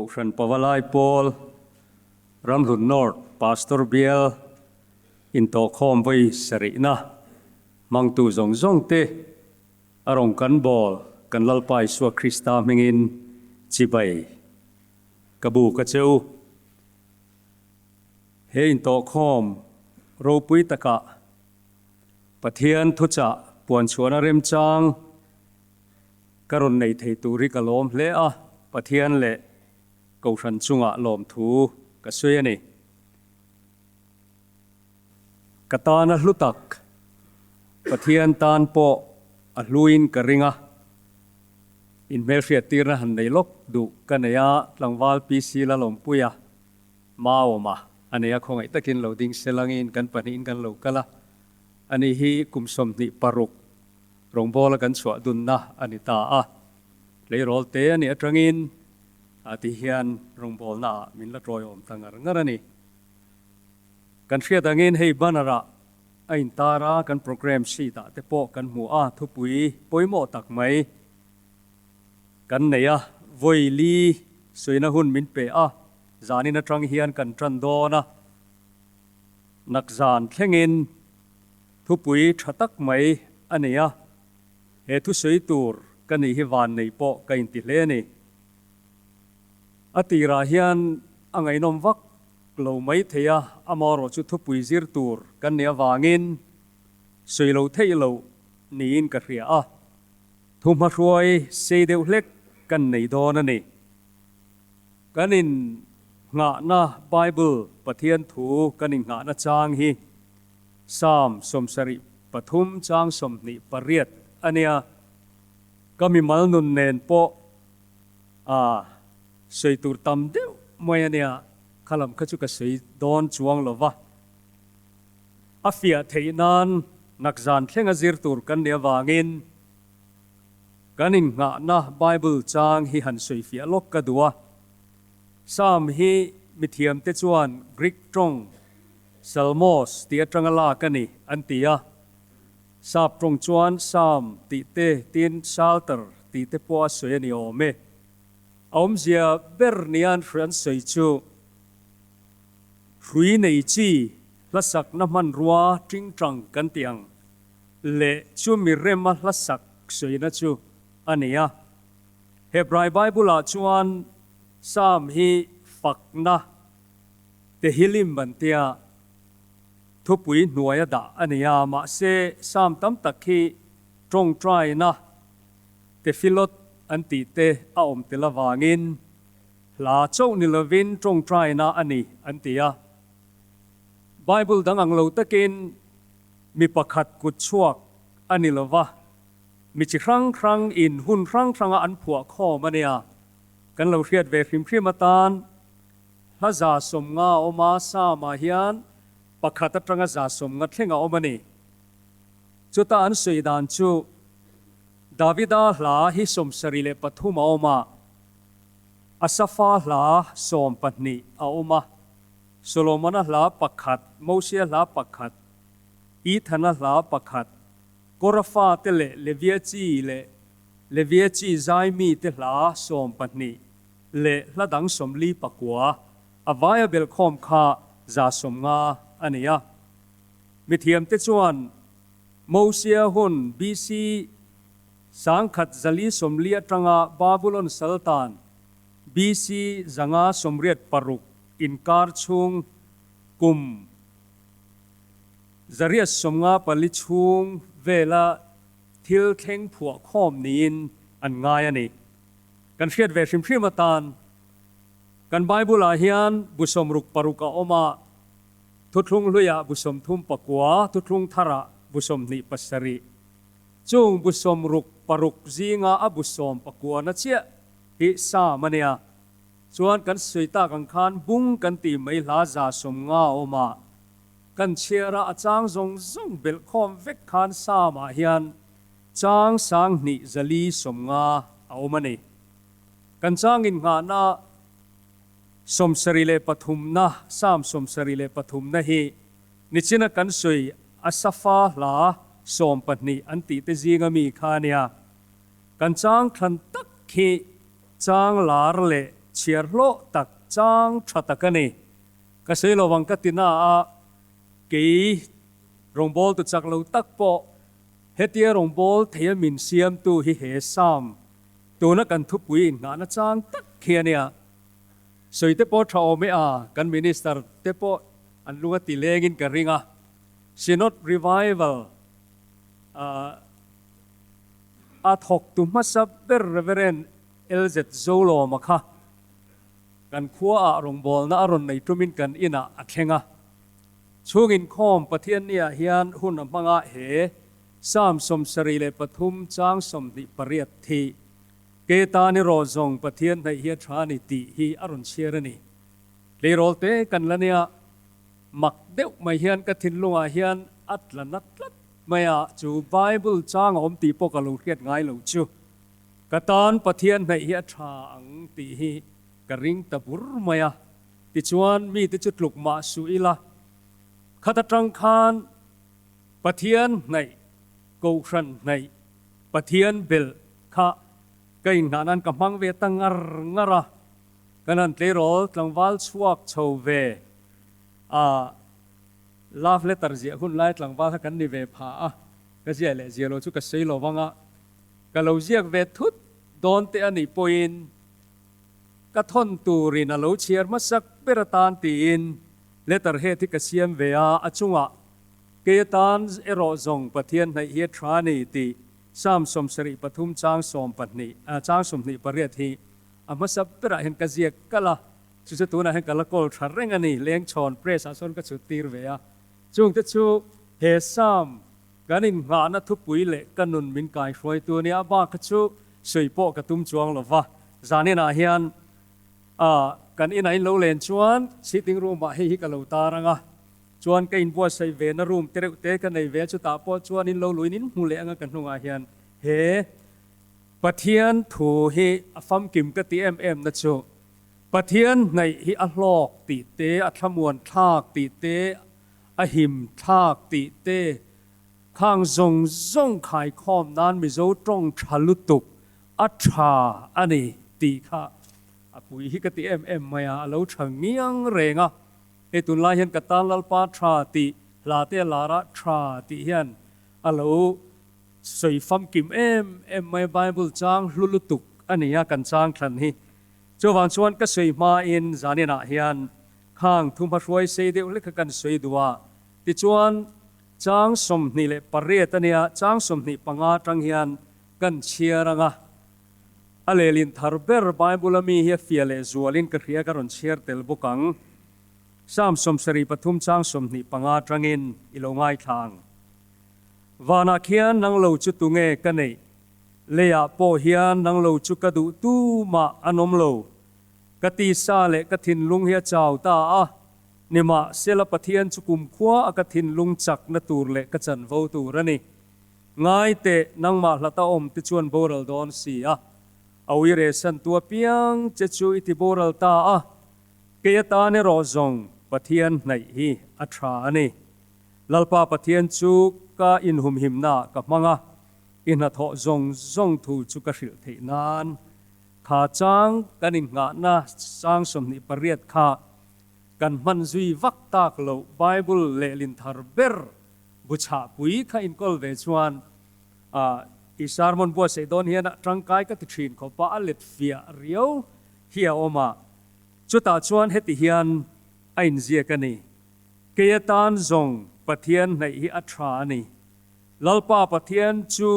Kohhran Pavalai Pawl, Ramhlun North Pastor Bial intawhkhawm vawi sarihna hmangtu zawng zawngte a rawn kan bawl kan Lalpa Isua Krista hmingin chibai ka buk a che u. He intawhkhawm ropui takah Pathian thuchah puanchhuahna remchang ka rawn nei thei tur hi ka lawm hle a, Pathian leh Kohhran chungah lawmthu ka sawi a ni. Ka tana hlu tak, Pathian tan pawh a hluin ka ring a, inhmelhriat tirna han nei lawk duh ka nei a, tlangval PC Lalawmpuia Maawma a nei a, khawngaih takin lo ding se langin kan pahnihin kan lo kal a, ani hi kum 26 rawngbawla kan chhuah dunna a ni ta a, tleirawl te a nih atangin a ti hian rawngbawlnaah min la tawiawm ta ngar ngar a ni. Kan hriat angin hei banner ah a intar a, kan programme sheet ah te pawh kan hmu a, thupui pawimawh tak mai kan nei a, vawi li suina hun min pe a, zanin atang hian kan tan dawn a, nak zan thlengin thupui tha tak mai a nei a, he thusawi tur ka nih hi van nei pawh ka inti hle a ni. A tirah hian a ngaihnawm vak lo mai thei a, amaherawh chu thupui zir tur kan nih avangin sawi lo theih loh niin ka hria a, thu hmahruai sei deuh hlek kan nei dawn a ni. Kan in nghahna Bible Pathian thu kan in nghahna chang hi Psalm 73 chang 28 a nia. Ka mimal nun nen pawh a sawi tur tam deuh mai a nia, kha lam kha chu ka sawi dawn chuang lo va. A fiah theih nan nakzan thlenga zir tur kan nih avangin kan innghahna Bible chang hi han sawi fiah lawk ka duh a. Psalm hi mithiamte chuan Greek tawng Salmos tih atanga lak a ni an ti a. Sap tawng chuan Psalm tih te tin Psalter tih te pawh a sawi a ni awm e. A awmzia ber nia an sawi chu hrui nei chi hlasakna hmanrua tingtang kan tih ang leh chu mi rema hlasak sawina chu a ni a. Hebrai Bible-ah chuan Psalm hi fakna Tehillim an tia thupui hnuaia dah a ni a, mahse Psalm tam tak hi tawngtaina Tefillot an tih te a awm tel avangin hla chauh ni lovin tawngtaina a ni an ti a. Bible dang ang lo takin mi pakhat kut chhuak a ni lova, mi chi hrang hrang in hun hrang hranga an phuah khawm a nia. Kan lo hriat ve hrim hrim atan hla 150 a awm a, Psalm-ah hian pakhat atanga 150 thleng a awm a ni. Chuta an sawi dan chu Davida hla hi 73 a awm a, Asafa hla 12 a awm a, Solomona hla pakhat, Mosia hla pakhat, Ethana hla pakhat, Korafa te leh Levia chi leh Levia chi zai mi te hla 12 leh hla dang 49 a vaia belhkhawm kha 150 a ni a. Mithiamte chuan Mosia hun BC 1140 atanga Babulon Saltan BC 586 inkar chhung kum 854 chhung vela thil thleng phuah khawm niin an ngai a ni. Kan hriat ve hrim hrim atan kan Bible-ah hian bu 66 a awm a, Thuthlung hluiah bu 39, thuthlung tharah bu 27. Chung bu 66 zinga a bu 19 na chiah hi Psalm a nia. Chuan kan sawi tak ang khan bung kan tih mai hla 150 a awm a, kan chhiar a, a chang zawng zawng belh khawm vek khan Psalm-ah hian chang 2450 a awm a ni. Kan chang innghahna 73 na, Psalm 73 na hi nichina kan sawi Asafa hla 12 an tih te zinga mi kha a nia. Kan chang thlan tak hi chang lar leh chhiar hlawh tak chang tha tak a ni. Ka sawi lo ang ka ti na a, kei rawngbawltu chak lo tak pawh hetia rawngbâwl theia min siamtu hi he Psalm tuna kan thupui innghahna chang tak hi a nia. Sawi te pawh tha awm e a, kan Minister te pawh an lung a ti lengin ka ring a. Synod Revival a thawktu hmasa ber Rev. LZ Zolawma kha kan khuaah rawngbawlna a rawn nei tumin kan inah a thleng a. Chhung inkhawm Pathianniah hian hun a hmanga he Psalm 73 chang 28 thi Ke tan erawh zawng Pathian hnaih hi a tha a ni tih hi a rawn chhiar a ni. Tleirawl te kan la nia, mak deuh mai hian ka thinlungah hian a tla na tlat mai a, chu Bible chang a awm tih pawh ka lo hriat ngai lo chu. Ka tan Pathian hnaih hi a tha ang tih hi ka ring ta bur mai a, tichuan mite chu tluk mah suh ila, khat atang khan Pathian hnaih, Kohhran hnaih, Pathian belh kha ka inghah nan ka hmang ve ta ngar ngar a, kan han tleirawl tlangval chhuak chho ve a, love letter ziah hun lai tlangval kha kan ni ve pha a, ka ziah leh ziah lo chu ka sawi lo vang a, ka lo ziak ve thut dawn te a nih pawhin ka thawn turin a lo chhiar hmasak ber atan tiin letter head hi ka siam ve a, a chungah kei atan erawh zawng Pathian hnaih hi a tha a ni tih Psalm 73 chang 12, chang 28 hi a hmasa berah hian ka ziak kalh a, chu chu tunah hian ka la kawl tha reng a ni, Lengchhawn Press ah sawn ka chhut tir ve a. Chungte chu he Psalm kan innghahna thupui leh ka nun min kaihruaitu a nia, a bak kha chu sawi pawh ka tum chuang lo va, zaninah hian kan inah in lo len chuan sitting room ah hei hi ka lo tar ang a. Chuan ka inbuatsaih ve na room te reuh te ka nei ve a, chutah pawh chuan in lo luin in hmu leh anga ka hnungah hian he Pathian thu hi a famkim ka ti em em na chu Pathian hnaih hi a hlawk tih te, a thlamuan thlak tih te, a him thlak tih te, khang zawng zawng khaikhawm nan Mizo tawng tha lutuk a tha a ni tih kha a pui hi ka ti em em mai a, a lo tha ngiang reng a. Hei tunlai hian ka tan Lalpa tha tih hla te a lar a, tha tih hian a lo sawi famkim em em mai a, Bible chang hlu lutuk a ni a kan chang thlan hi. Chuvang chuan ka sawi hmain zaninah hian khang thu hmahruai sei deuh hlek kha kan sawi duh a, tichuan chang 28 a nia, chang 25 atang hian kan chhiar ang a. A lehlin thar ber Bible a mi hi a fiah leh zualin ka hria ka rawn chhiar tel bawk ang. Psalm 73 chang 25 atangin i lo ngaithla ang. Vanah khian nang lo chu tunge ka neih? Leiah pawh hian nang lo chu ka duh tumah an awm lo. Ka tisa leh ka thinlung hi a chau ta a, nimahsela Pathian chu kumkhua a ka thinlung chakna tur leh ka chanvo tur a ni. Ngai teh, nangmah hlata awm te chuan boral dawn si a, a uire santu apiang che chu i ti boral ta a, kei atan erawh zawng Pathian hnaih hi a tha a ni. Lalpa Pathian chu ka inhumhimnaah ka hmang a, i hnathawh zawng zawng thu chu ka hrilh theih nan. Kha chang kan innghahna sang 28 kha kan hman zui vak tak loh Bible lehlin thar ber Bu chhahpui kha inkawl ve chuan i sermon buatsaih dawn hian a tangkai ka ti thin khawp a, a let fiah riau hi a awm a. Chutah chuan heti hian a inziak a ni, Kei atan zawng Pathian hnaih hi a tha a ni. Lalpa Pathian chu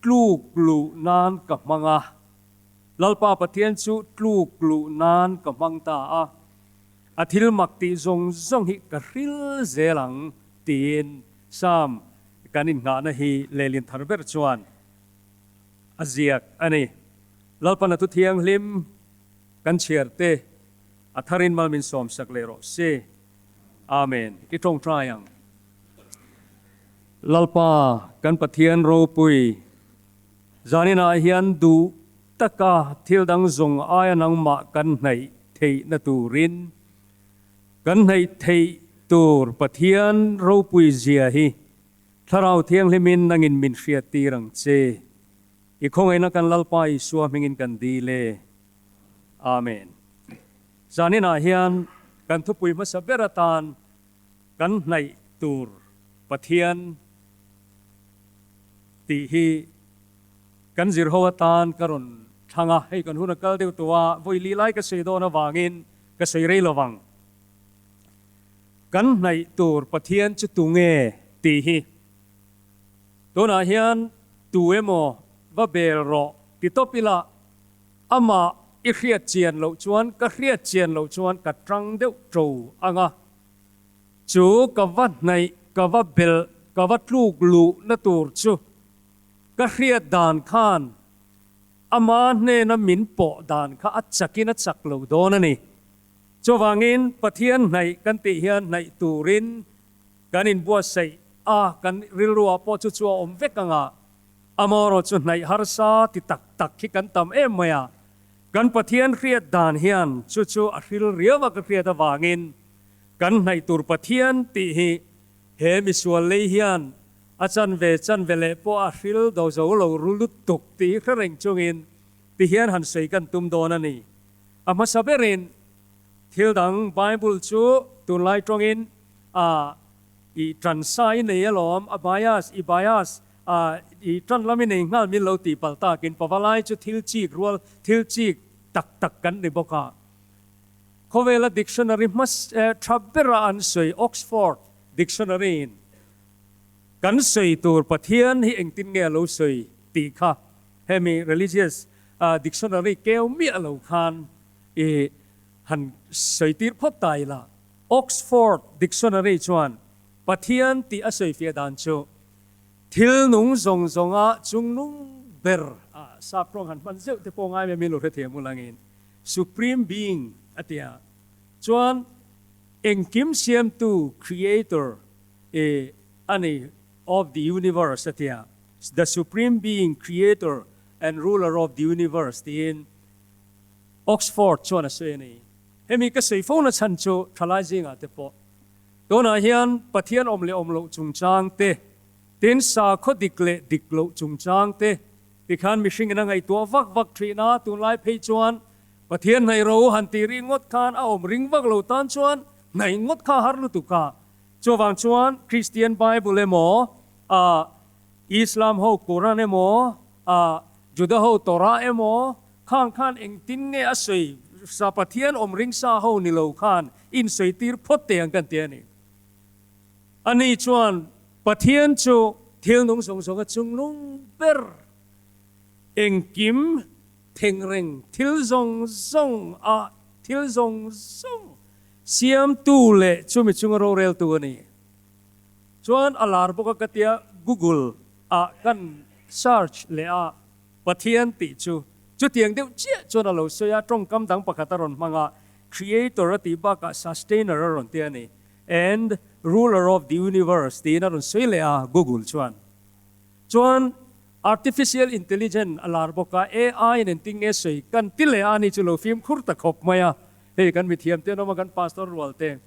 tluk luh nan ka hmang a. Lalpa Pathian chu tluk luh nan ka hmang ta a. A thil mak tih zawng zawng hi ka hril zel ang. Tiin Psalm kan innghahna hi lehlin thar ber chuan a ziak a ni. Lalpana thu thianghlim kan chhiar te a tharin mal min sawmsak leh rawh se. Amen. I tawngtai ang. Lalpa kan Pathian ropui, zaninah hian duh taka thil dang zawng aia nangmah kan hnaih theihna turin Kan hnaih theih tur Pathian ropui zia hi Thlarau Thianghlimin nangin min hriat tir ang che. I khawngaihna kan Lalpa Isua hmingin kan dil e. Amen. Zaninah hian kan thupui hmasa ber atan kan hnaih tur Pathian tih hi kan zir ho atan ka rawn thlang a, hei kan hun a kal deuh tawh a, vawi li lai ka sawi dawn avangin ka sawi rei lo vang. Kan hnaih tur Pathian chu tunge tih hi tunah hian tu emaw va bel rawh ti tawp ila amah i hriat chian loh chuan ka hriat chian loh chuan ka tang deuh to ang a, chu ka va hnaih ka va belh ka va tluk luh na tur chu ka hriat dan khan ama hnena min pawh dan kha a chakin a chak lo dawn a ni. Chuvangin Pathian hnaih kan tih hian hnaih turin kan inbuatsaih a, kan rilruah pawh chu chu a awm vek ang a, amaherawh chu hnaih harsa ti tak tak hi kan tam em mai a, kan Pathian hriat dan hian chu chu a hril riau a ka hriat avangin kan hnaih tur Pathian tih hi he misual lei hian a chanve chanve leh pawh a hril do zo lo ru lutuk tih hi hre reng chungin ti hian han sawi kan tum dawn a ni. A hmasa berin thil dang Bible chu tunlai tawngin a i tan sa i nei alawm, a bias, i bias, a i tan lam i nei nghal min lo tih palh takin pavalai chu thil chik rual, thil chik tak tak kan ni bawk a. Khawvela dictionary hmasa tha bera an sawi Oxford Dictionary in kan sawi tur Pathian hi engtin nge a lo sawi tih kha Hemi religious dictionary keu miah lo khan i han sawi tir phawt ta ila. Oxford Dictionary chuan Pathian tih a sawifiah dan chu thil nung zawng zawnga chungnung ber a sap tawng han hman zeuh te pawh ngai mai min lo hrethiam ulangin Supreme Being a ti a. Chuan engkim siamtu, creator, i a ni, of the universe a ti a. The Supreme Being, Creator and Ruler of the Universe tiin Oxford chuan a sawi a ni. Hemi ka sawi fo na chhan chu thalai zingah te pawh tunah hian Pathian awm leh awm loh chungchang te, tin sakhaw dik leh dik loh chungchang te tikhan mihringin a ngaihtuah vak vak thin a, tunlai phei chuan Pathian hnaih ro han tih ri ngawt khan a awm ring vak lo tan chuan hnaih ngawt kha har lutuk a. Chuvang chuan Christian Bible emaw, a Islam ho Quran emaw, a Juda ho Torah emaw, khang khan engtin nge a sawi sa Pathian awm ring sa ho ni lo khan in sawi tir phawt teh ang kan ti a ni. Ani chuan Pathian chu thil nung zawng zawng a chungnung ber, engkim thengreng thil zawng zawng a thil zawng zawng siamtu leh chumi chunga roreltu a ni. Chuan a lar bawk a ka tia Google ah kan search leh a Pathian tih chu chutiang deuh chiah chuan a lo sawi a, tawngkam dang pakhat a rawn hmang a, Creator a tih bakah Sustainer a rawn ti a ni, and Ruler of the Universe tiin a rawn sawi leh a Google chuan. Chuan Artificial Intelligent a lar bawk a, AI in engtin nge sawi kan ti leh a ni chu lo fimkhur ta khawp mai a, hei kan mithiam te an awm a kan pastor rual te.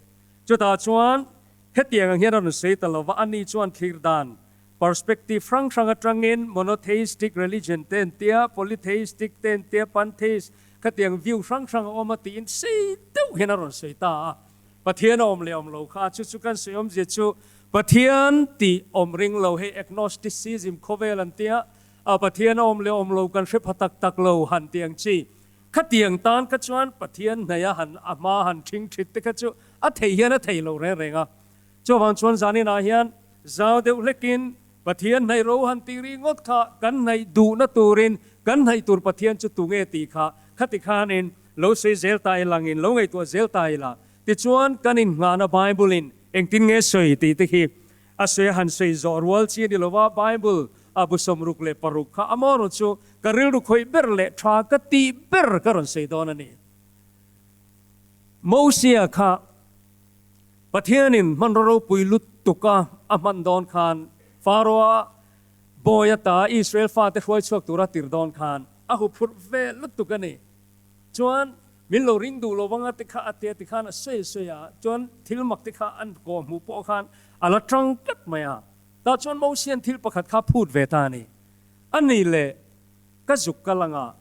Chutah chuan Hetiang ang hian a rawn sawi ta lova, ani chuan thlir dan, perspective, hrang hrang atangin monotheistic religion te an tia, polytheistic te an tia, pantheist, khatiang view hrang hrang a awm a tiin sei deuh hian a rawn sawi ta a. Pathian a awm leh awm lo kha, chu chu kan sawi awmzia chu Pathian tih awm ring lo, hei agnosticism khawvel an tia, a Pathian a awm leh awm lo kan hre pha tak tak lo han tih ang chi. Khatiang tan kha chuan Pathian hnaih a han a hma han ṭhing ṭhit te kha chu a thei hian a thei lo reng reng a. Chuvang chuan zaninah hian zau deuh hlekin Pathian hnaih ro han tih ri ngawt kha kan hnaih duhna turin kan hnaih tur Pathian chu tunge tih kha khati khanin lo sawi zel ta ila angin lo ngaihtuah zel ta ila tichuan kan innghahna Bible-in engtin nge sawi tih te khi A sawi a han sawi zawh rual chi a ni lova, Bible a bu 66 kha a maw chu ka rilru khawih ber leh tha ka tih ber ka rawn sawi dawn a ni. Mosia kha Pathianin hmanraw ropui lutuka a hman dawn khan Pharaoh-a bawi ata Israel fate hruai chhuak tura tir dawn khan a huphurh ve lutuk a ni. Chuan min lo ring duh lo vanga te kha a tia ti khan a sawi a sawi a, chuan thil mak te kha an kawh hmuh pawh khan a la tang tlat mai a. Tah chuan Mosian thil pakhat kha phut ve ta a ni. A ni le, ka zuk kal anga.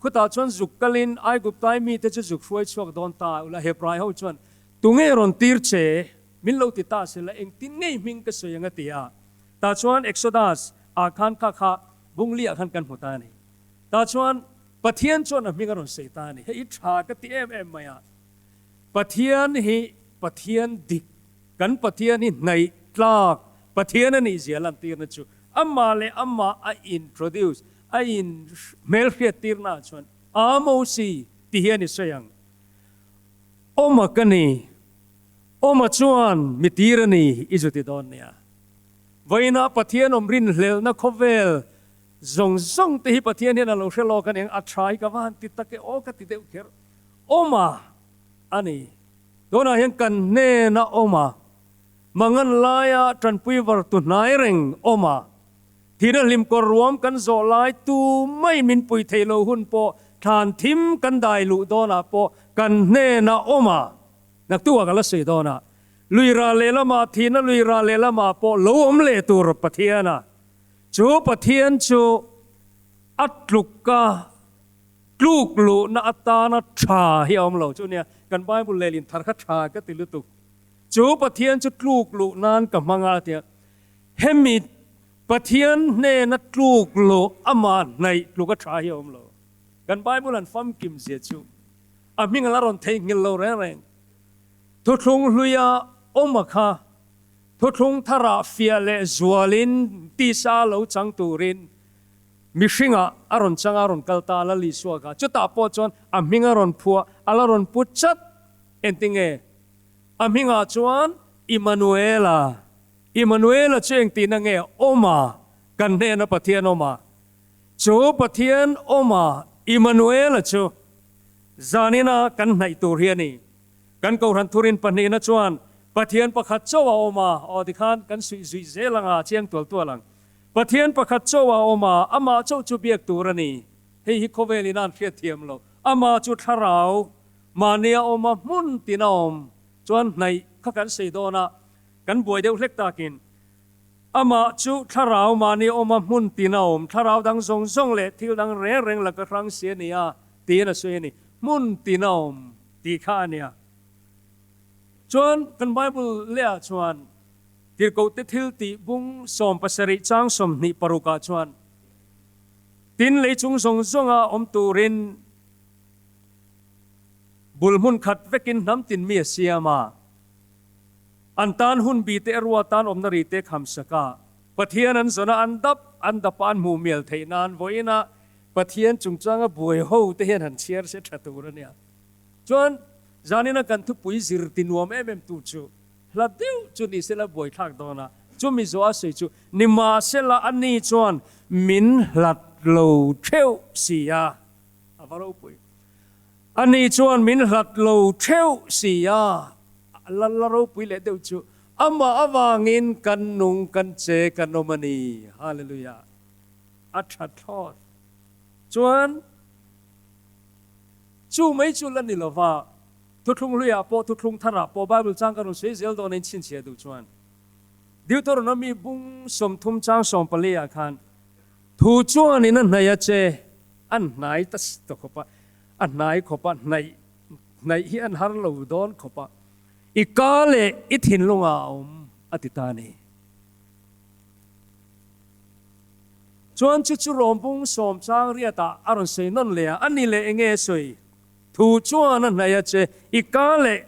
Khutah chuan zuk kalin Aiguptai mite chu zuk hruai chhuak dawn ta ula, Hebrai ho chuan, Tunge rawn tir che? Min lo ti ta sela, engtin ngei hming ka sawi ang a ti a. Tah chuan Exodus ah khan kha kha bungli ah khan kan hmu ta a ni. Tah chuan Pathian chuan a hming a rawn sawi ta a ni. Hei i tha ka ti em em mai a. Pathian hi Pathian dik, kan Pathian hi hnaih tlak Pathian a nih zia lantirna chu amah leh amah a introduce, a in hmelhriattirna ah chuan Amosi ti hian i sawi ang. Awma ka ni, Awma chuan mi tir a ni i zu ti dawn nia. Vawiinah Pathian awm rinhlelhna khawvel zawng zawng te hi Pathian hian a lo hre lawk a ni ang, a tha hi ka va han ti tak e aw ka ti deuh kher. Awma a ni. Tunah hian kan hnena awma, mangan laia tanpui var tu hnai reng awma, thina hlimkawr ruam kan zawh lai tu mai min pui thei lo hun pawh thlan thim kan dai luh dawnah pawh kan hnena awma, naktuah ka la sawi dawnah, lui rah lehlamah thihna lui rah lehlamah pawh lo awm leh tur Pathiana, chu Pathian chu a tluk a. Tluk luhna atana tha hi a awm lo. Chu nia, kan Bible lehlin thar kha tha ka ti lutuk. Chu Pathian chu tluk luh nan ka hmang a tia. Hemi Pathian hnena tluk luh amah hnaih tluka tha hi a awm lo. Kan Bible an famkim zia chu a hming a la rawn theihnghilh lo reng reng. Thuthlung hluia awm a kha thuthlung tharah fiah leh zualin tisa lo chang turin Mihringah a rawn chang a, a rawn kal ta a, Lal Isua kha. Chutah pawh chuan a hming a rawn phuah, a la rawn pu chat. Engtinge? A hmingah chuan Immanuela. Immanuela chu engtihna nge? Awma, kan hnena Pathian awma. Chu Pathian awma Immanuela chu zanina kan hnaih tur hi a ni. Kan Kohhran thurin pahnihna chuan Pathian pakhat chauh a awm a, aw tikhan kan suih zuih zel ang a, chiang tual tual ang. Pathian pakhat chauh a awm a, amah chauh chu biak tur a ni. Hei hi khawvel in an hriat thiam lo. Amah chu thlarau, mahni a awm a, hmun tin a awm. Chuan hnaih kha kan sei dawn a, kan buai deuh hlek takin. Amah chu thlarau, mahni a awm a, hmun tin a awm. Thlarau dang zawng zawng leh thil dang reng reng laka hrang si a ni a, tiin a sawi a ni. Hmun tin a awm tih kha a nia. Chuan kan Bible lehah chuan. Tirhkohte thil tih bung 17 chang 26 ah chuan, Tin, lei chung zawng zawnga awm turin bul hmun khat vekin hnam tin mi a siam a, an tan hun bi te a rua tan awmna ri te kham sak a, Pathian an zawn a, an dap an dap a an hmuh mial theih nan vawiinah Pathian chungchanga buai ho te hian han chhiar se tha tur a nia. Chuan, zanina kan thupui zir ti nuam em em tu chu Hla deuh chu ni sela buaithlak dawn a, chumi zawh a sawi chu nimahsela a ni chuan min hlat lo theuh si a, a va ropui. A ni chuan min hlat lo theuh si a, la la ropui leh deuh chu amah avangin kan nung kan che kan awm a ni. Hallelujah. A tha thlawt. Chuan chu mai chu la ni lova. Thuthlung hluiah pawh, thuthlung tharah pawh Bible chang ka rawn sawi zel dawn a inchhinchhiah duh chuan Deuteronomy bung 30 chang 14 ah khan thu chuanin a hnaih a che, an hnai ta ta khawp a, a hnai khawp a, hnaih hnaih hi an har lo dawn khawp a, i ka leh i thinlungah a awm a ti ta a ni. Chuan chu chu rawm bung 10 chang riatah a rawn sawi nawn leh a, a ni leh enge a sawi? Thu chuan a hnaih a che, i ka leh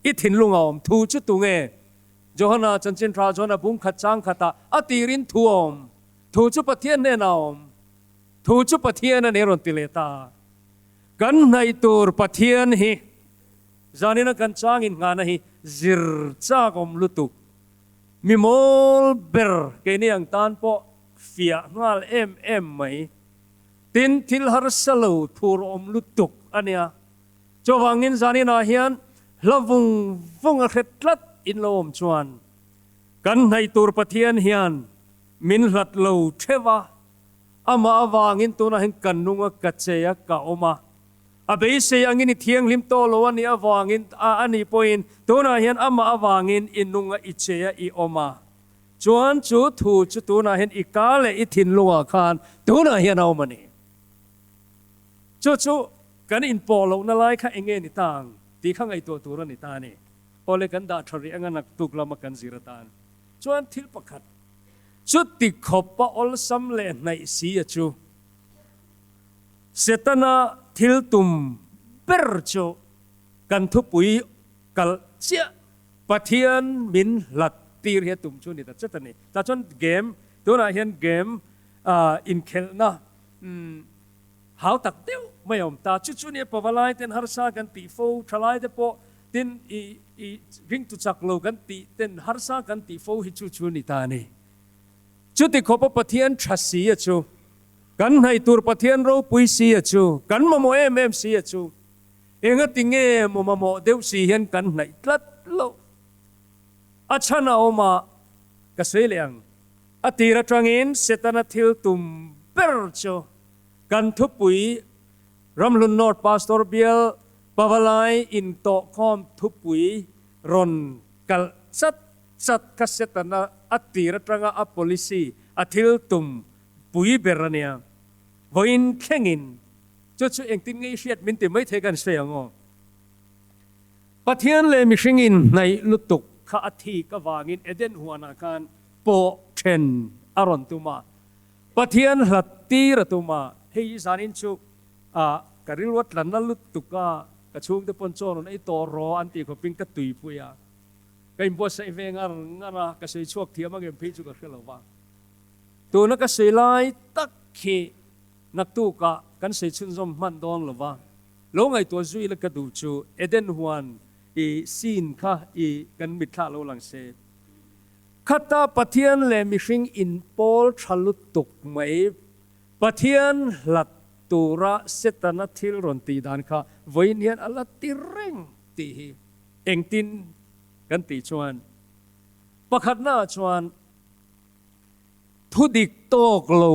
i thinlung a awm. Thu chu tunge? Johana chanchin tha chuan a bung khat chang khatah a tirin thu a awm. Thu chu Pathian hnenah a awm. Thu chu Pathian a ni rawn ti leh ta. Kan hnaih tur Pathian hi zanina kan changin nghahna hi zir chak awm lutuk. Mi mawl ber keini ang tan pawh fiah nghal em em mai. Tin, thil harsa lo thur awm lutuk a nia. Chuvangin zaninah hian hla vung vung a hre tlat in lo awm chuan kan hnaih tur Pathian hian min hlat lo theuh a, amah avangin tunah hian ka nung a, ka che a, ka awm a. A beisei angin i thianghlim tawh lo a nih avangin a a nih pawhin tunah hian amah avangin i nung a, i che a, i awm a. Chuan chu thu chu tunah hian i ka leh i thinlungah khan tunah hian a awm a ni. Chu chu kan inpawh lohna lai kha eng nge ni ta ang tih kha ngaihtuah tur a ni ta a ni. Awle kan dah tha rih anga naktuk lama kan zir atan chuan thil pakhat chuti khawpa awlsam leh hnaih si a chu Setana thil tum ber chu kan thupui kalh chiah Pathian min hlat tir hi a tum chu ni ta chet a ni. Tah chuan game tunah hian game inkhelhna Hau tak deuh mai a awm ta. Chu chu nia pavalai ten harsa kan tih fo, thalai te pawh tin i i ringtu chak lo kan tih ten harsa kan tih fo hi chu chu ni ta a ni. Chuti khawpa Pathian tha si a chu, kan hnaih tur Pathian ropui si a chu, kan mamawh em em si a chu, engati nge maw mamawh deuh si hian kan hnaih tlat loh? A chhan a awm a, ka sawi leh ang. A tir atangin Setana thil tum ber chu kan thupui Ramhlun North Pastor Bial Pavalai intawhkhawm thupui rawn kalh chat chat kha Setana a tir atanga a policy, a thil tum pui ber a nia. Vawiin thlengin chu chu engtin nge i hriat min ti maithei kan sawi ang aw. Pathian leh mihring inhnaih lutuk kha a thik avangin Eden huanah khan pawh then a rawn tum a, Pathian hlat tir a tum a, hei hi zanin chu ah ka rilru tla na lutuk a, ka chhungte pawn chaw rawn ei tawh rawh an tih khawpin ka tuipui a, ka inbuatsaih ve ngar ngar a, ka sawi chhuak thiam angem phei chu ka hre lo va, tuna ka sawi lai tak khi naktukah kan sawi chhunzawm hman dawn lo va. Lo ngaihtuah zui la ka duh chu Eden huan i scene kha i kan mitthla lo lang se. Khata Pathian leh mihring inpawl tha lutuk mai, Pathian hlat tura Setana thil rawn tih dan kha vawiin hian a la ti reng tih hi engtin kan tih chuan pakhatnaah chuan thudik tawk lo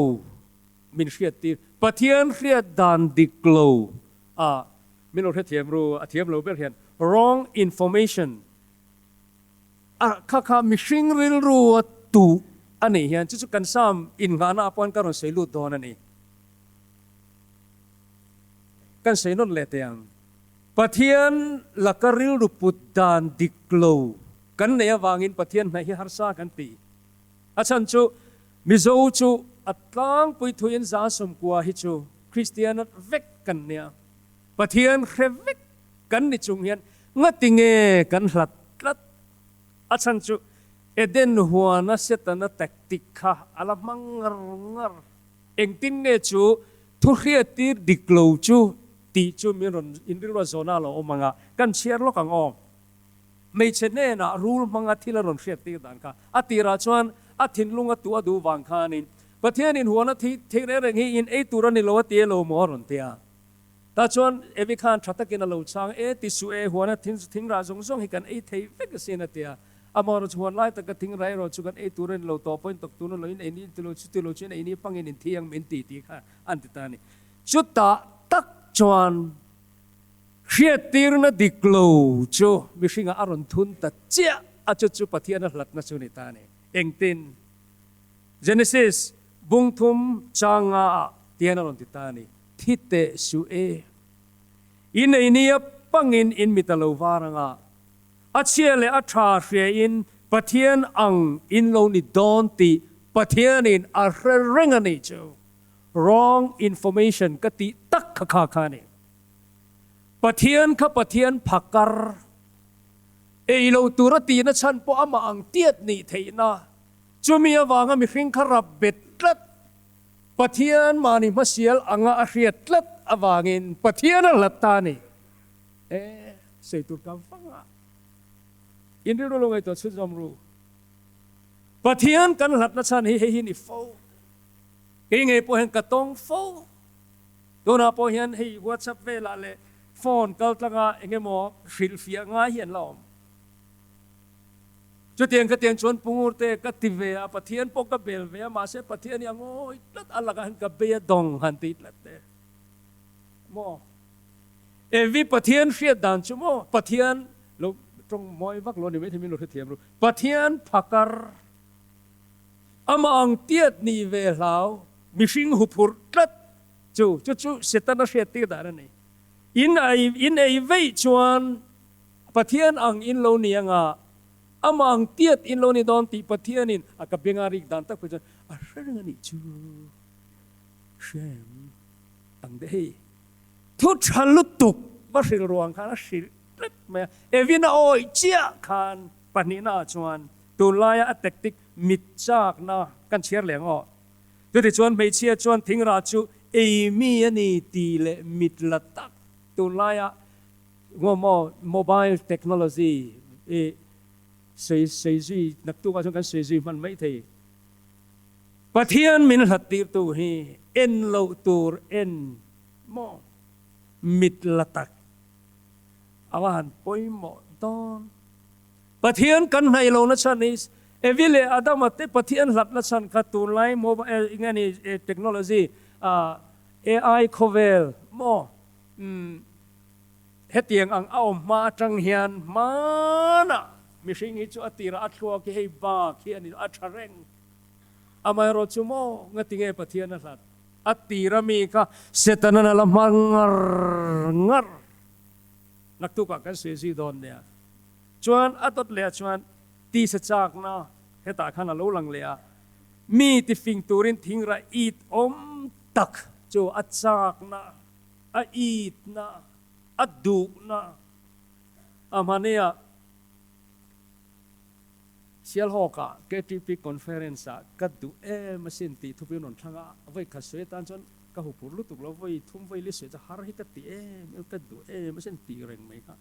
Min hriat tir. Pathian hriat dan dik lo a min lo hrethiam ru, a thiam lo ber hian wrong information a kha kha mihring rilru a tuh a nih hian chu chu kan sam innghahna ah pawhin ka rawn sawi lut dawn a ni. Kan sawi nawn leh teh ang. Pathian laka rilru put dan dik lo kan neih avangin Pathian hnaih hi harsa kan ti. A chhan chu Mizo chu a tlangpui thuin 90% hi chu Kristian vek kan nia. Pathian hre vek kan ni chung hian ngati nge kan hlat tlat? A chhan chu Eden huana Setana tactic kha a la hmang ngar ngar. Engtin nge chu thu hriattir dik lo chu tih chu min rawn inrilruat zawhna a lo awm ang a, kan chhiar lawk ang aw. Hmeichhe hnenah rul hmanga thil a rawn hriat tir dan kha a tirah chuan a thinlung a tuah duh vang khanin Pathianin huana thi thei reng reng hi in ei tur a ni lo a ti e lo maw a rawn ti a. Tah chuan Evi khan tha takin a lo chhang e ti suh e huana thingrah zawng zawng hi kan ei thei vek asin a ti a. Amaherawhchu huan lai taka thingrah erawh chu kan ei tur a ni lo tawh pawhin tawk tur a ni lo in ei ni ti lo chu ti lo chu in ei ni pangin in thi ang min ti tih kha an ti ta a ni. Chutah tak chuan Hriattirna dik lo chu mihringah a rawn thun ta chiah a, chu chu Pathian a hlatna chu ni ta a ni. Engtin? Genesis bung thum changa ah tian a rawn ti ta a ni, Thi teh suh e, i nei nia pangin in mit a lo var anga, a chhia leh a tha hriain Pathian ang in lo ni dawn tih Pathianin a hre reng a nih chu. Wrong information ka tih tak kha kha kha a ni. Pathian kha Pathian phakar ei lo tura tihna chhan pawh amah ang tiat nih theihna, chumi avanga mihring kha rap bet tlat, Pathian mahni hmasial anga a hriat tlat avangin Pathian a hlat ta a ni. E, sawi tur ka vang a, in rilru lo ngaihtuah chhunzawm ru. Pathian kan hlatna chhan hi hei hi ni fo. Kei ngei pawh hian ka tawng fo. Tunah pawh hian hei WhatsApp velah leh phone kal tlanga eng emaw hrilhfiah ngai hi an la awm. Chutiang khatiang chuan Pungur te ka ti ve a, Pathian pawh ka bel ve a, mahse Pathian hi a ngawi tlat a lakah hian ka bei a dawng han ti tlat te maw. Evi Pathian hriat dan chu maw Pathian lo tawng mawi vak lo ni mai thei min lo hrethiam ru. Pathian phakar amah ang tiat nih ve hlau mihring huphurh tlat. Chu chu chu Setana hriattir dan a ni. In ei in ei veih chuan Pathian ang in lo ni anga, amah ang tiat in lo ni dawn tih Pathianin a ka benga rik dan tak pawh chuan a hre reng a nih chu. Hria em? Ang de hei. Thu tha lutuk va hrilh ruang khan a hrilh tlat mai a. Evin a awih chiah khan pahnihna ah chuan tunlaia a tactic mit chakna kan chhiar leh ang aw. Chutichuan hmeichhia chuan thingrah chu ei mi a ni tih leh mit la tak tunlaia ngawmaw mobile technology i sawi sawi zui naktukah chuan kan sawi zui hman mai thei. Pathian min hlat tirtu hi en loh tur en maw mit la tak a va han pawimawh dawn. Pathian kan hnaih lohna chhan hi Evi leh Adama te Pathian hlatna chhan kha tunlai mobile eng nge ni technology AI khawvel maw hetiang ang a awm hma atang hian hmanah mihring hi chu a tirah a thluak hi hei bak hi a ni a tha reng. Amaherawh chu maw ngatinge Pathian a hlat a tira mi kha Setanan a la hma ngar ngar. Naktukah kan sawi zui dawn nia. Chuan a dawt leh ah chuan tisa chakna hetah khan a lo lang leh a, mi tifing turin thingra it awm tak chu a chakna, a itna, a duhna a hmania Sialhawkah KTP Conference ah ka duh em asin tih thupui rawn thlang a, vawi khat sawi atan chuan ka huphurh lutuk lo, vawi thum vawi li sawi chu har hi ka ti em em, ka duh em asin tih reng mai kha.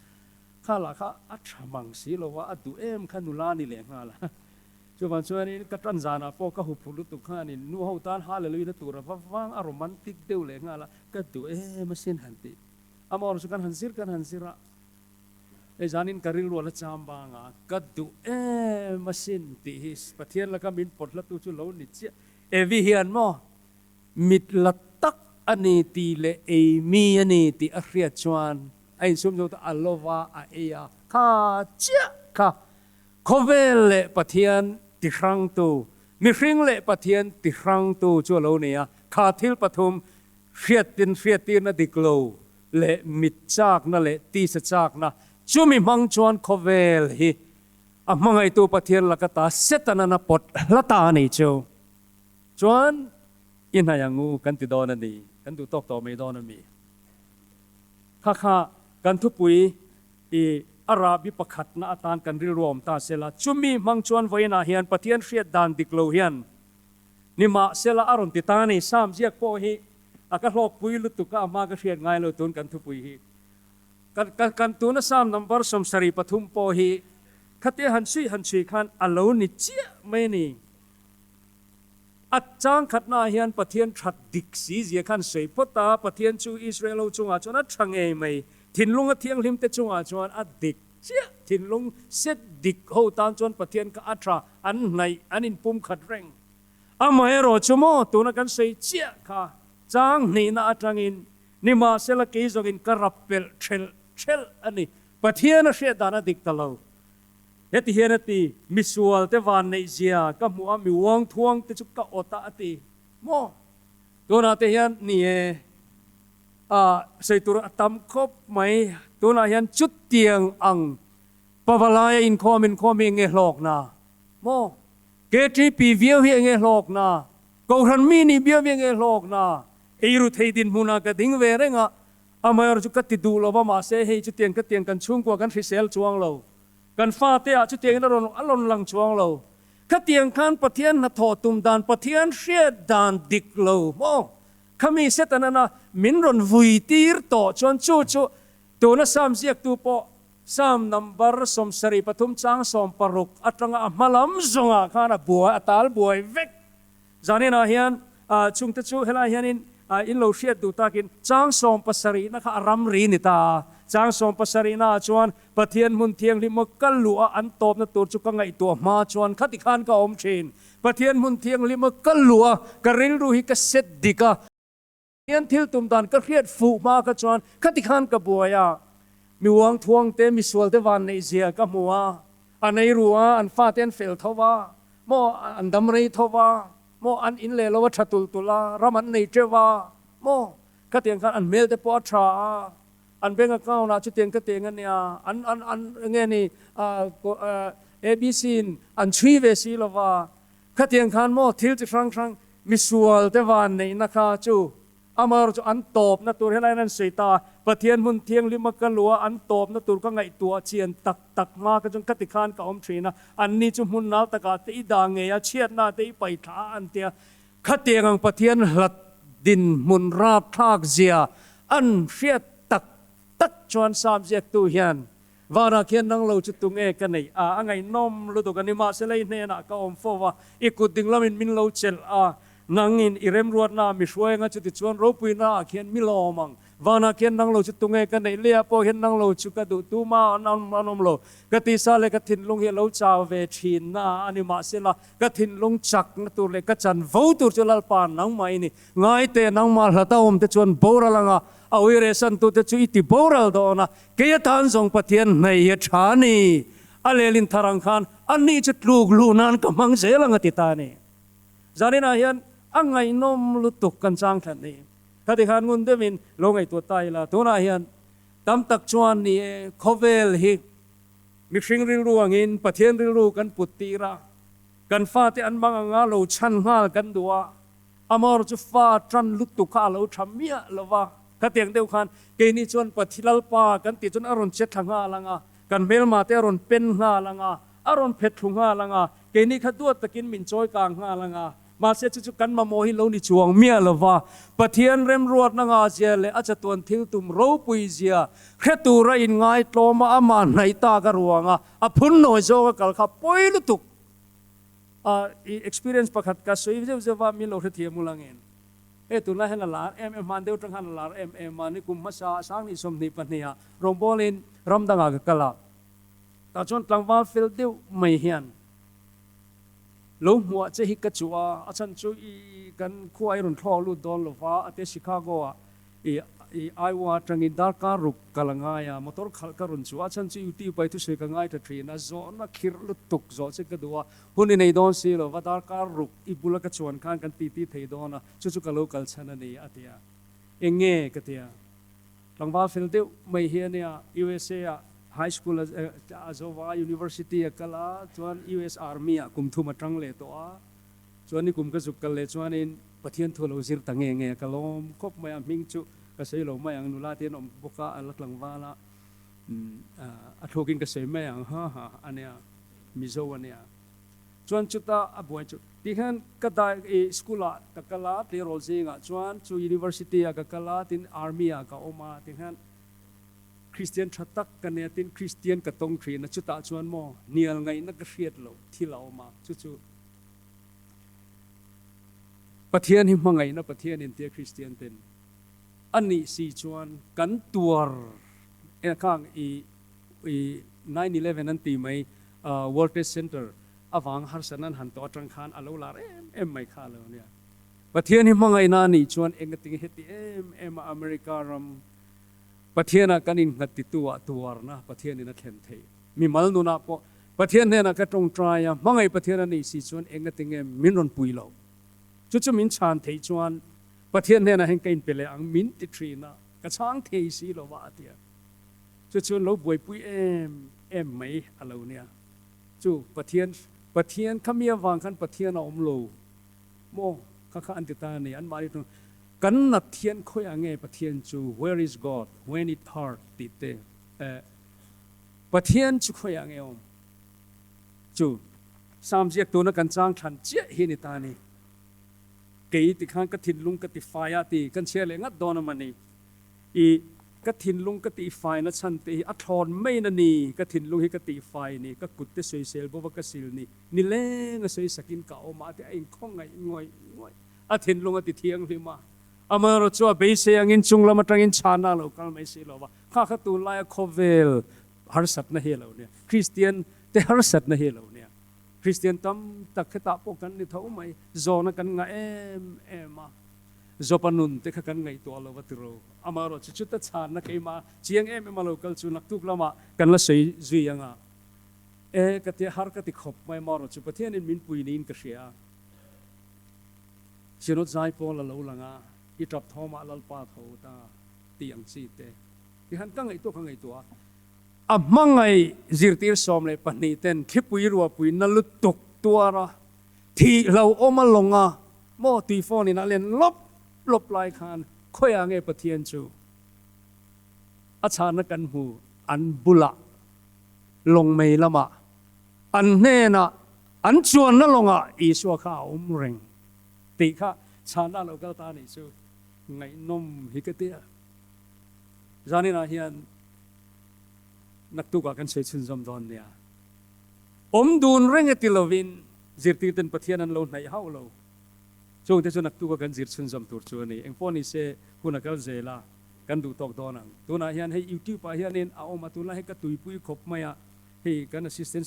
Kha lah kha a tha mang si lo a, a duh em kha nula ni leh nghal a. Chuvang chuanin ka tan zanah pawh ka huphurh lutuk khanin nu ho tan hallelujah na tur a va vang a romantic deuh leh nghal a, ka duh em asin han tih. Amaherawhchu chu kan han zir kan han zir a, hei zanin ka rilru a la cham bang a, ka duh em asin tih hi Pathian laka min pawt hla tu chu lo ni chiah. Evi hian maw mit la tak a ni tih leh ei mi a ni tih a hriat chuan A insum zo ta a lova a ei a, kha chiah kha khawvel leh Pathian ti hrangtu, mihring leh Pathian ti hrangtu chu a lo ni a, kha thil pathum hriattin hriattirna dik lo leh mit chakna leh tisa chakna chumi hmang chuan khawvel hi a hmangaihtu Pathian laka ta Setanan a pawt hla ta a ni chu. Chuan i hnaih ang u kan ti dawn a ni, kan duh tawk tawh mai dawn a mi? Kha kha kan thupui i a rahbi pakhatna atan kan rilru a awm ta sela, chumi hmang chuan vawiinah hian Pathian hriat dan dik lo hian nimahsela a rawn ti ta a ni. Sam ziak pawh hi a ka hlawkpui lutuk a, a hma ka hriat ngai lo tun kan thupui hi. Kan kan kan tuna Sam number 73 pawh hi khatia han chhui han chhui khan a lo ni chiah mai a ni. A chang khatnaah hian Pathian that dik si zia khan sawi phawt a, Pathian chu Israel ho chungah chuan a tha ngei mai, thinlung a thianghlim te chungah chuan a dik chiah, thinlung set dik ho tan chuan Pathian kha a tha, an hnaih, an inpum khat reng. Amaherawh chu maw tuna kan sawi chiah kha chang hnihna atangin nimahsela kei zawngin ka rap pelh thelh thelh a ni, Pathian a hriat dan a dik ta lo. Heti hian a ti, Misual te van neih zia ka hmuh a, mi uang thuang te chu ka awt a, a ti. Maw? Tunah te hian ni e, a sawi tur a tam khawp mai. Tunah hian chutiang ang pavalaia inkhawm inkhawm hi enge hlawkna? Maw? KTP viau hi enge hlawkna? Kohhran mi nih biau hi enge hlawkna? Eiru thei dinhmunah ka ding ve reng a, Amaherawh chu ka ti duh lo va, mahse hei chutiang ka tiang kan chhungkua kan hrisel chuang lo. Kan fate ah chutiangin a rawn a rawn lang chuang lo. Khatiang khan Pathian hnathawh tum dan, Pathian hriat dan dik lo maw? Khami Setanan-a min rawn vui tir tawh chuan chu chu tuna Psalm ziaktu pawh Psalm number 73 chang 16 atanga a hma lam zawngah khan a buai a tal buai vek. Zaninah hian chungte chu helai hianin in lo hriat duh takin chang sawmpasarihna kha a ramri ni ta a. Chang sawmpasarihnaah chuan Pathian hmun thianghlim a ka luh a an tawpna tur chu ka ngaihtuah hma chuan khati khan ka awm thin. Pathian hmun thianghlim a ka luh a ka rilru hi ka set dik a. Pathian thil tum dan ka hriat fuh hma kha chuan khati khan ka buai a, mi uang thuang te, mi sual te van neih zia ka hmu a, an ei ru a, an fate an fel tho va, maw an dam rei tho va, maw an in leh lo a tha tul tul a, ram an nei teuh va, maw. Khatiang khan an hmel te pawh a tha a, an bank account ah chutiang ka teng a nia, an an an enge ni ABC in an chhui ve si lo va, khatiang khan maw thil chi hrang hrang misual te van neihna kha chu amaherawh chu an tawpna tur helaiin an sawi ta a, Pathian hmun thianghlim a ka luh a an tawpna tur ka ngaihtuah chian tak tak hma kha chuan khati khan ka awm thin a, anni chu hmun nal takah te i dah ngei a, chhiatna te i paihthla a an tia, Khatiang ang Pathian hlat dinhmun rapthlak zia an hriat tak tak chuan Sam ziaktu hian vanah khian nang lo chu tunge ka neih a, a ngaihnawm lutuk a ni. Mahse lei hnenah ka awm fo va, i kut dinglamin min lo chelh a, nangin i remruatnaah mi hruai anga chutichuan ropuinaah khian mi lawm ang. Vanah khian nang lo chu tunge ka neih leh ah pawh hian nang lo chu ka duh tuma an awm lo. Ka tisa leh ka thinlung hi a lo chau ve thin na a ni mahsela ka thinlung chak na tur leh ka chan vo tur chu Lalpa nangmah i ni. Ngai teh nangmah hlata awm te chuan boral anga a uire san tu te chu i ti boral dawn a, kei atan zawng Pathian hnaih hi a tha a ni. A lelin thar ang khan ani chu tluk luh nan ka hmang zel ang a ti ta a ni. Zaninah hian a ngaihnawm lutuk kan chang thlan ni. Khati khan ngun deuhin lo ngaihtuah ta ila, tunah hian tam tak chuan ni e, khawvel hi mihring rilru angin Pathian rilru kan put tir a, kan fate an mang anga lo chhan nghal kan duh a, amawr chu fa tan lutuk kha a lo tha miah lo va, khatiang deuh khan keini chuan Pathi Lalpa kan tih chuan a rawn che thla nghal ang a, kan hmelma te a rawn pen nghal ang a, a rawn phet thlu nghal ang a, keini kha duat takin min chawi kang nghal ang a. Mahse chu chu kan mamawh hi lo ni chuang miah lova, Pathian remruatna ngahzia leh a chatuan thil tum ropui zia hre tura inngaitlawm a, amah hnaih tak a ruang a, a phun nawi zawng a kal kha pawi lutuk. A i experience pakhat ka sawi zeuh zeuh va, min lo hrethiam ula ngen. Hei tunlai hian a lar em em, hman deuh atang khan a lar em em a, nikum hmasa 2022 ah rawngbawlin ram dangah ka kal a, tah chuan tlangval fel deuh mai hian, Lo hmuah che hi ka chuh a, a chhan chu i kan khua i rawn thlawk lut dawn lo va, a te Chicago ah i i Iowa atangin darkar ruk kal a ngai a, motor khalh ka rawn chuh a, a chhan chu YouTube ah i thusawi ka ngai tha thin a, zawhna khirh lutuk zawh che ka duh a, hun i nei dawn si lo va, darkar ruk i bula ka chuan khan kan titi thei dawn a, chu chu ka lo kal chhan a ni a ti a, eng nge ka ti a. Tlangval fel deuh mai hi a nia, USA ah high school a zo va, university a kal a, chuan US Army ah kum thum a tang leh tawh a, chuan ni kum ka zuk kal leh chuanin Pathian thu a lo zir ta nge nge a, ka lawm khawp mai a, hming chu ka sawi lo mai ang, nula te an awm bawk a, a la tlangval a, a thluakin ka sawi mai ang ha ha a nia, Mizo a nia. Chuan chuta a buai chu ti hian ka dai i school ah ka kal a, tleirawl zingah chuan chu university ah ka kal a, tin army ah ka awm a, ti hian Christian tha tak ka nia tin Christian ka tawng thin a, chutah chuan maw hnial ngaihna ka hriat loh thil a awm a, chu chu Pathian hi hmangaihna Pathian in tia Christian ten a nih si chuan kan tuar khang i i 9/11 an ti mai World Trade Center avang harsatna an han tawh atang khan a lo lar em em mai kha a lo nia. Pathian hi hmangaihna a nih chuan engatinge heti em em a America ram Pathianah kan innghat titu ah tuarna Pathianin a thlen theih. Mimal nunah pawh Pathian hnenah ka tawngtai a, hmangaih Pathian a nih si chuan engatinge min rawn pui lo. Chu chu min chhan theih chuan Pathian hnenah hian ka inpe leh ang min ti thin a, ka chhang thei si lo va a ti a. Chu chuan lo buaipui em em mai a lo nia. Chu Pathian Pathian kha mi avang khan Pathian a awm lo maw kha kha an ti ta a ni. Anmahni chu kan nat thian khawiah nge Pathian chu where is God when it hurt tih te eh Pathian chu khawiah nge awm chu Psalm ziak tuna kan chang thlan chiah hi a ni ta a ni. Kei tikhan ka thinlung ka ti fai a ti kan chhiar leh ngat dawn a mani. I ka thinlung ka tihfaina chhan te hi a thlawn mai na ni, ka thinlung hi ka tihfai ni, ka kut te sawisel bawk a ka sil ni, nileng a sawisakin ka awm a, a ti a inkhawngaih ngawih ngawih, a thinlung a ti thianghlim a, amaherawh chu a beisei angin chung lam atangin chhana a lo kal mai si lo va, kha kha tunlaia khawvel harsatna hi a lo nia, Kristian te harsatna hi a lo nia, Kristian tam tak hetah pawh kan ni tho mai, zawhna kan ngah em em a. Jopa nun te kha kan ngaihtuah lo va tiro. Amaherawh chu chuta chhanna keimah chiang em em a lo kal chu naktuk lamah kan la sawi zui ang a. E, ka tia har ka ti khawp mai amaherawh chu Pathianin min pui niin ka hria a. Synod zai pawl a lo lang a. I tap thawmah Lalpa tho ta tih ang chi te ti han ka ngaihtuah ka ngaihtuah a. A hmangaih zirtir 12 ten thlipui ruahpui na lutuk tuar a, thih hlauhawm a lawng a, maw tui phone in a len lawp lawp lai khan khawiah nge Pathian chu a chhahna kan hmu an bulah lawng mei lamah an hnenah an chuanna lawngah Isua kha a awm reng tih kha chhahna a lo kal ta a nih chu ngaihnawm hi ka ti a. Zaninah hian naktukah kan sawi chhunzawm dawn nia. Awm dun reng e ti lovin zirtirten Pathian an lo hnaih hauh lo. Chungte chu naktuka kan zir chhunzawm tur chu a ni. Engpawh ni se hun a kal zel a, kan duh tawk dawn ang. Tunah hian hei YouTube ah hianin a awm a, tunlai hei ka tuipui khawp mai a, hei kan Assistant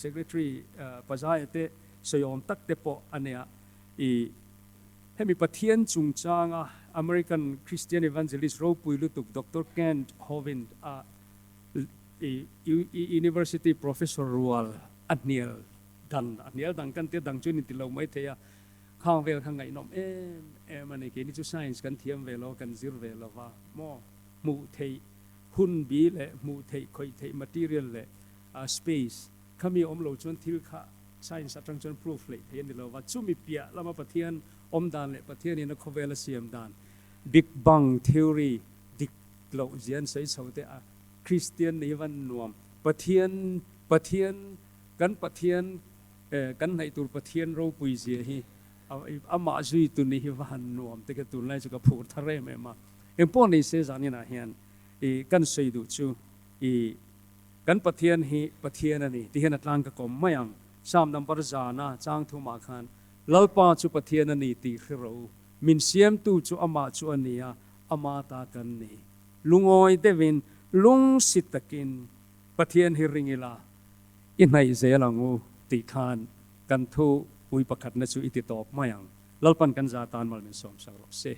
Secretary Pazaia te sawiawm tak te pawh a nia. I hemi Pathian chungchanga American Christian Evangelist ropui lutuk Doctor Kent Hovind a i University Professor rual a hnial dan, a hnial dang kan tia dang chu ni ti lo mai thei a, khang vel kha ngaihnawm em em a ni. Keini chu science kan thiam ve lo, kan zir ve lo va maw? Hmuh theih hun bi leh hmuh theih khawih theih material leh space khami awm lo chuan thil kha science atang chuan proof hleih theih a ni lo va, chumi piah lama Pathian awm dan leh Pathianin a khawvel a siam dan Big Bang theory dik loh zia an sawi chho te a, Kristian nih van nuam Pathian Pathian kan Pathian kan hnaih tur Pathian ropui zia hi amah zui tu nih hi va han nuam te ka tunlai chu ka phur thar em em a, engpawh ni se zaninah hian i kan sawi duh chu i Kan Pathian hi Pathian a ni ti hian a tlang ka kawm mai ang. Psalm number zana chang thumah khan, Lalpa chu Pathian a ni tih hre rawh u. Min siamtu chu amah chu a ni a, ama ta kan ni. Lungawi deuhin, lungsi takin Pathian hi ring ila, i hnaih zel ang u tih khan kan thu pui pakhatna chu i ti tawp mai ang. Lalpan kan za tan mal min sawmsak rawh se.